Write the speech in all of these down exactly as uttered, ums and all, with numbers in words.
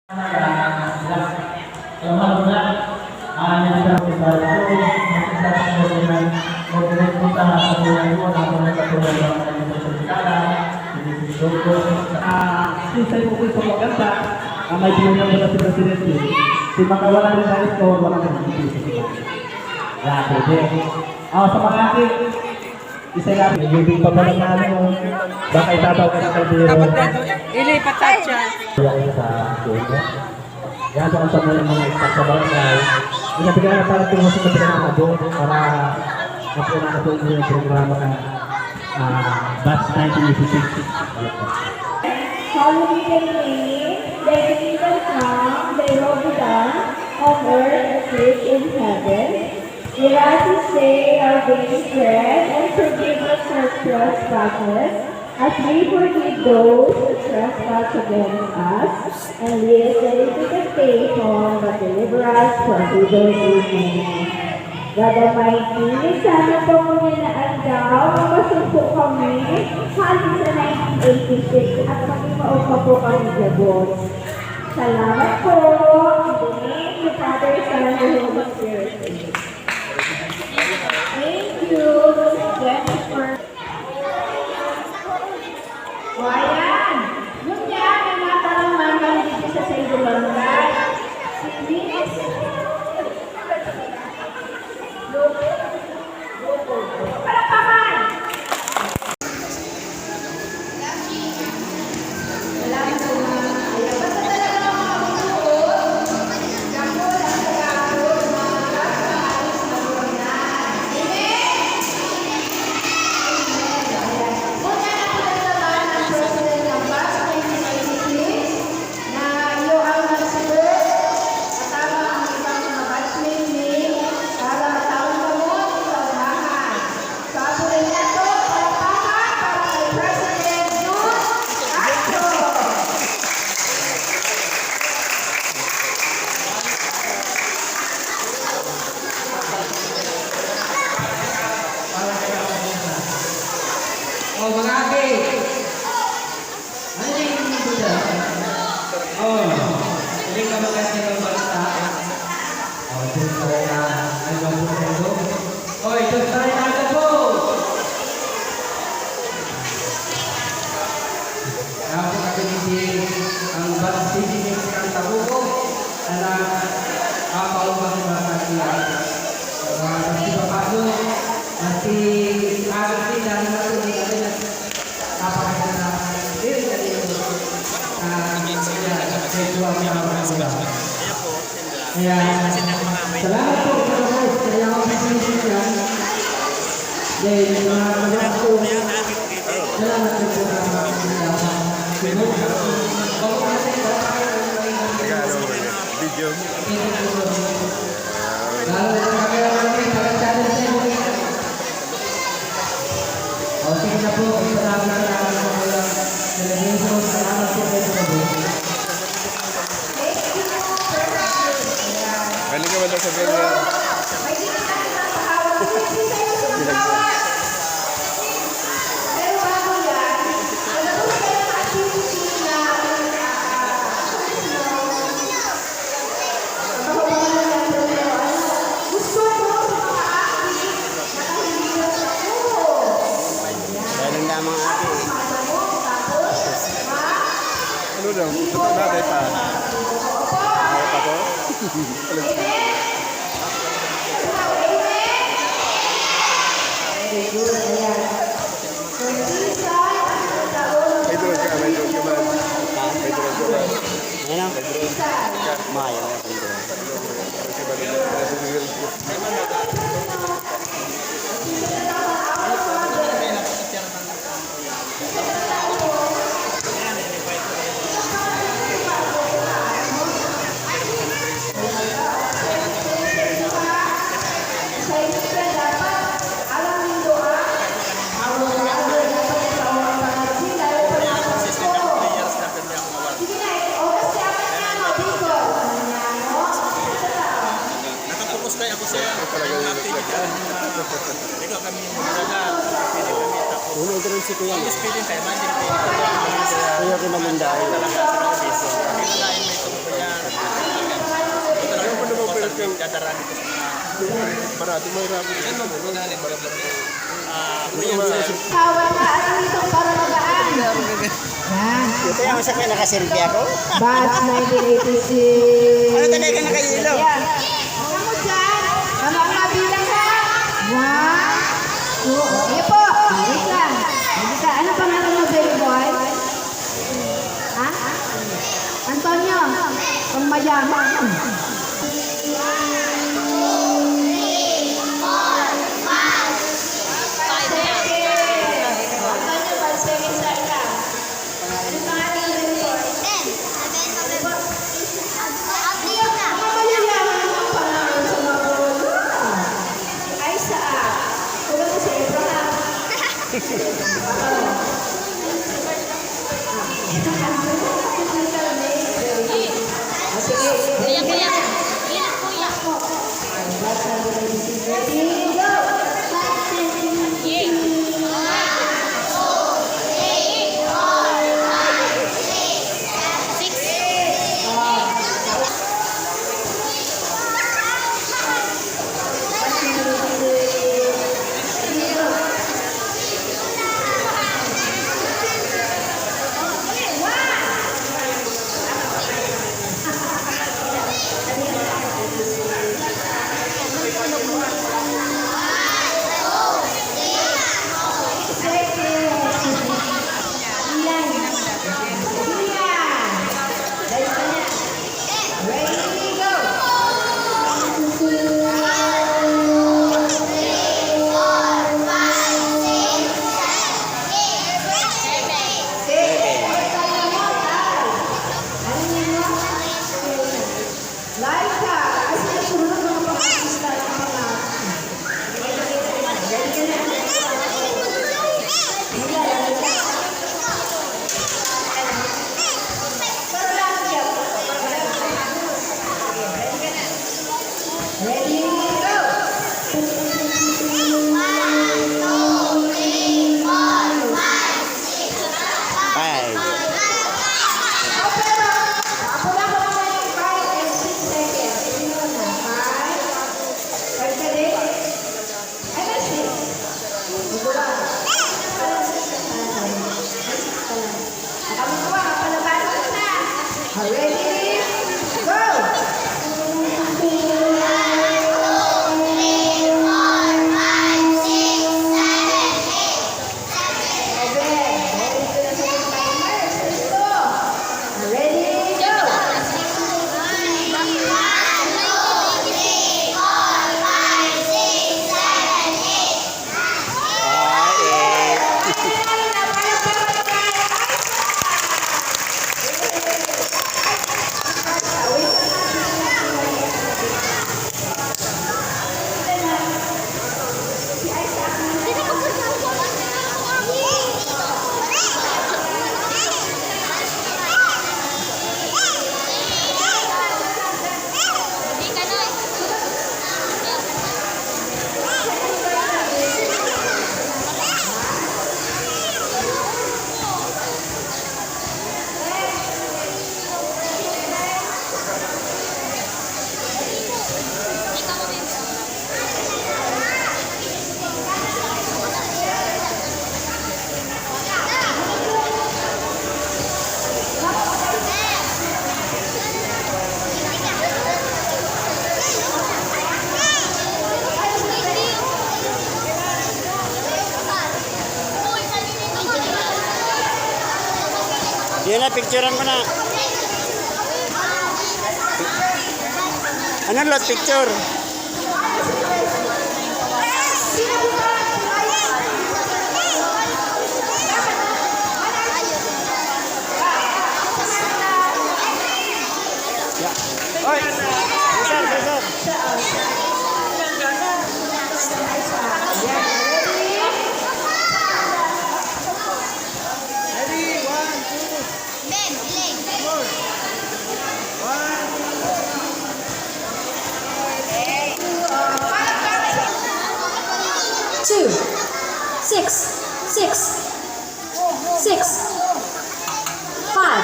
Ah, sinsay po gusto maganda, ah, may ginagawa na si Presidente. Si Makawalan rin na ito, wala na rin. Grabe, bro. Ah, sa mga ating isa lang, yung pa pala namin, oh. Baka itatawag ka ng kaldero. Ilipat tayo siya. Yan sa dulo. Yan po ang sabi ng mga staff sa barangay. Inabigyan na pala itong mga sinabi ng mga doon para mapunan na po yung programa ng, ah, Batch nineteen eighty-six. Hallowed be thy name, thy kingdom come, thy will be done on earth as it is in heaven. Give us this day our daily bread, and forgive us our trespasses, as we forgive those who trespass against us. And lead us not into temptation, but deliver us from evil. Amen. God Almighty, sana po ngunyan na aldaw, makasugpo kami, hali sa nineteen eighty-six, at maging maugma po kami gabos. Salamat po. In the name of the Father, Son, and the Holy Spirit. Thank you, Miss Jennifer. O, ayan. Ngunyan, ang natarang naman dito sa Sendo Barangay, si Miss Palakpakan! Sa puli niya to, palakpakan para kay President Jun Castro. O, mga ate, ano na yung mga buda? O, hindi ka maganda ng bata. O, ito tayo na. Ano ba po tayo? Oy, ito tayo na po. Napakabilis ang Batch T V Mix ng Tabuko na nagpapaubang sa katiyan. Ah, si Papado, ah, si Agustin, dahil na ito, hindi kami nagpapakita. Dili na ito. Ah, medyo ang mga Kaya, salamat po sa mga host. Kaya ako sa mga yan. Then, mga kagawad ko, salamat din po sa mga kagawad. Video. Lalo na sa camera natin, para sa atin sa inyo. O, sige na po. Salamat, salamat sa mga television. Salamat po kayo sa mga Galing naman daw sa ganyan. Galing lamang ate. Ano daw? Ito na, dahil pa. Ano pa to? May drone ka, may drone ka ba? May drone ka ba? Ayan o. May drone. Mayo na yung drone. Nakapokus kaya ako sa Ikaw kami yung talaga. Pili kami tapos. Ulo ito rin si Kuya. Ang spelling tayo, imagine ko. Kuya ko naman dahil. Talaga sa mga bisyo. Dito na yung may tungkol niya. Dadarahan ko sa mga barado, may rabo. Ah, may mga Kawan na ano nitong parang magaan. Yan. Kaya mo sa akin, nakasilbi ako. Batch nineteen eighty-six. Ano talaga nakahilo? Yan. Ano mo dyan? Ano ang mabilang ka? One, two. Ayun po. Wait lang. Hindi ka. Ano pangalan mo, baby boy? Ha? Antonio, pang mayaman. Antonio, pag-second sa ika. Ano pangalan mo? Ten. Ten. Ang mayayaman ang pangalan sa mga bola. Ay, sa, ah, kung ano si Abraham. Kuya, kuya. Gilid, kuya. Yay. Six. Laika, kasi nasunod mga pag-artista ng mga Ready, go! Five. Ready? Go! Ready? Go! Yun na, picturean ko na. Ano, lot picture? Oy! Sir, sir, sir. Ready? One, two. Ben, Elaine. Two, six, six, six, five.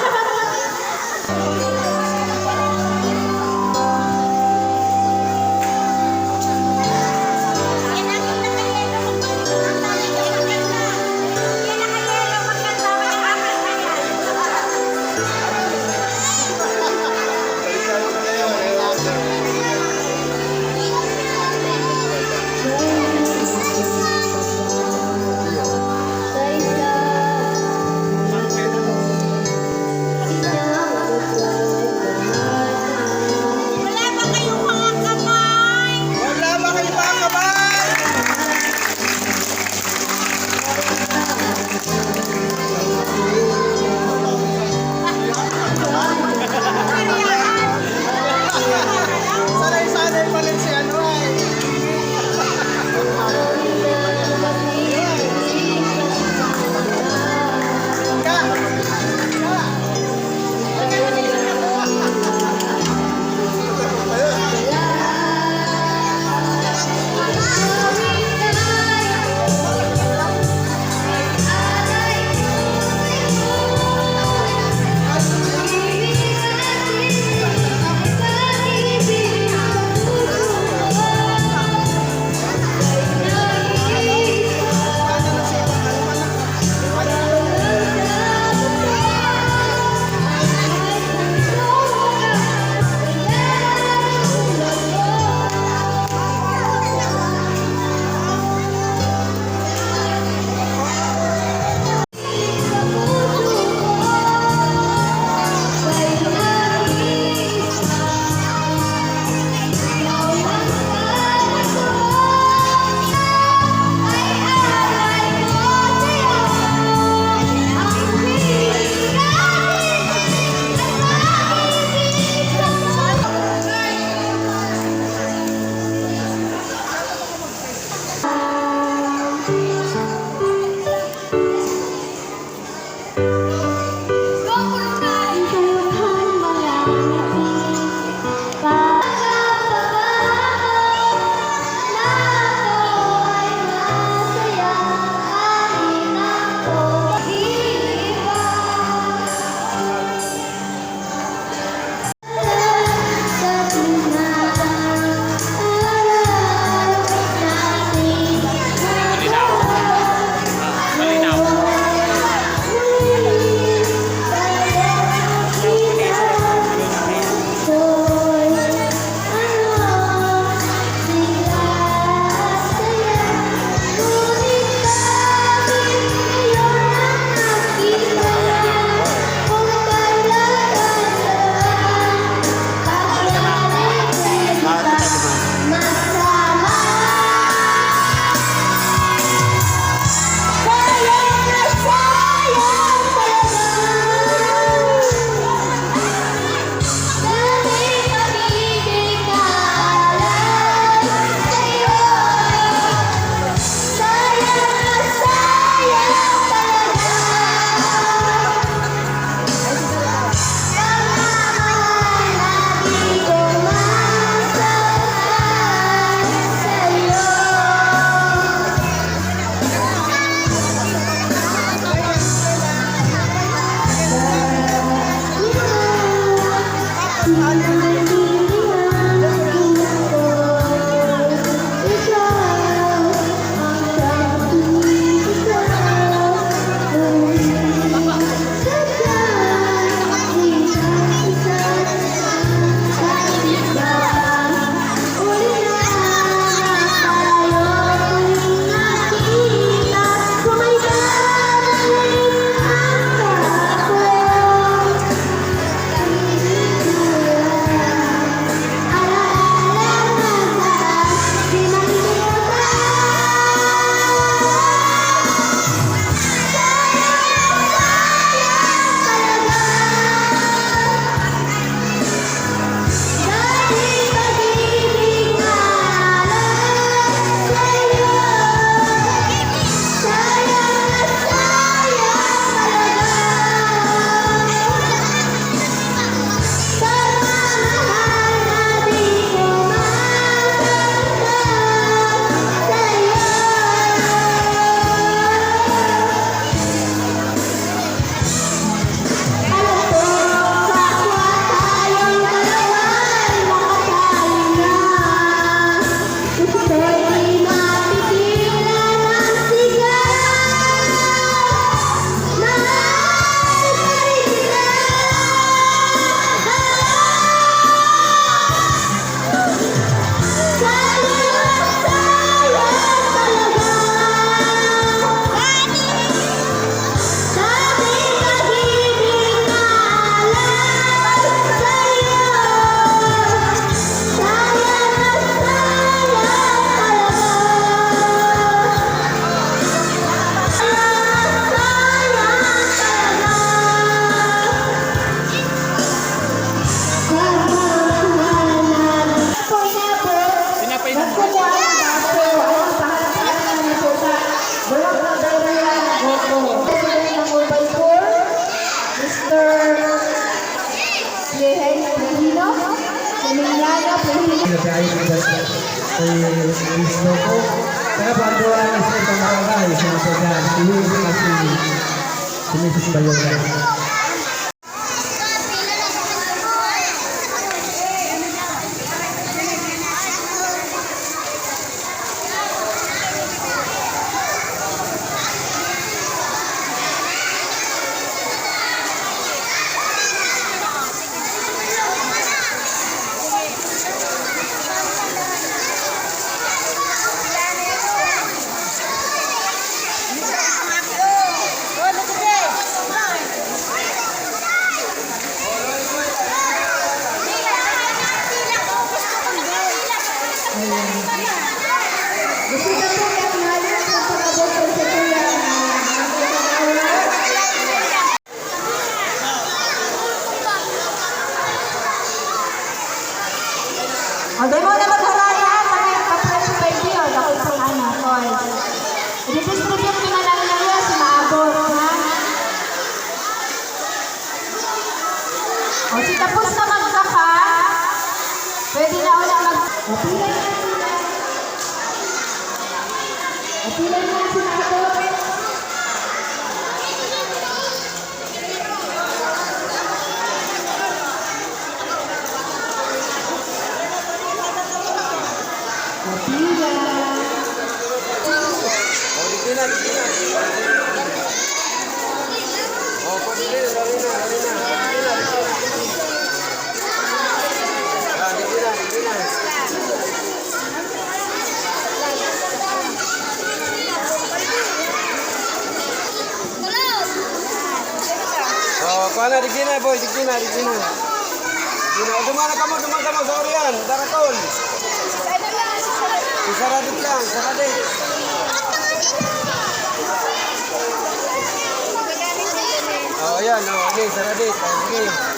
Gusto ko, kaya po ang duwa ng sa isang barangay, sa mga pagkakas, si Luis at si, si Missus Bayona. Ayan. Gusto na po ni Ate Helen sa pag-abot po sa kuya na ang pagkakawa. O, di mo na magharaya, kami pa-twenty-five years, ako itong anak ko. I-distribute ko na lang na yun sa maabot, ha? O, si tapos na magsaka, pwede na una mag- O, pila na sila. O, pila na sila. Kapila. O, digdi na, digdi na. O, pwede na, dali na, dali na. Digdi na, digdi na. Ah, digdi na, digdi na. O, kuha na, digdi na, boy, digdi na, digdi na. Digdi na. O, duman na kamo, duman kamo sa Orian, Darakol. Isaradit lang, isaradit. O, ayan, o, okay, isaradit. O, sige.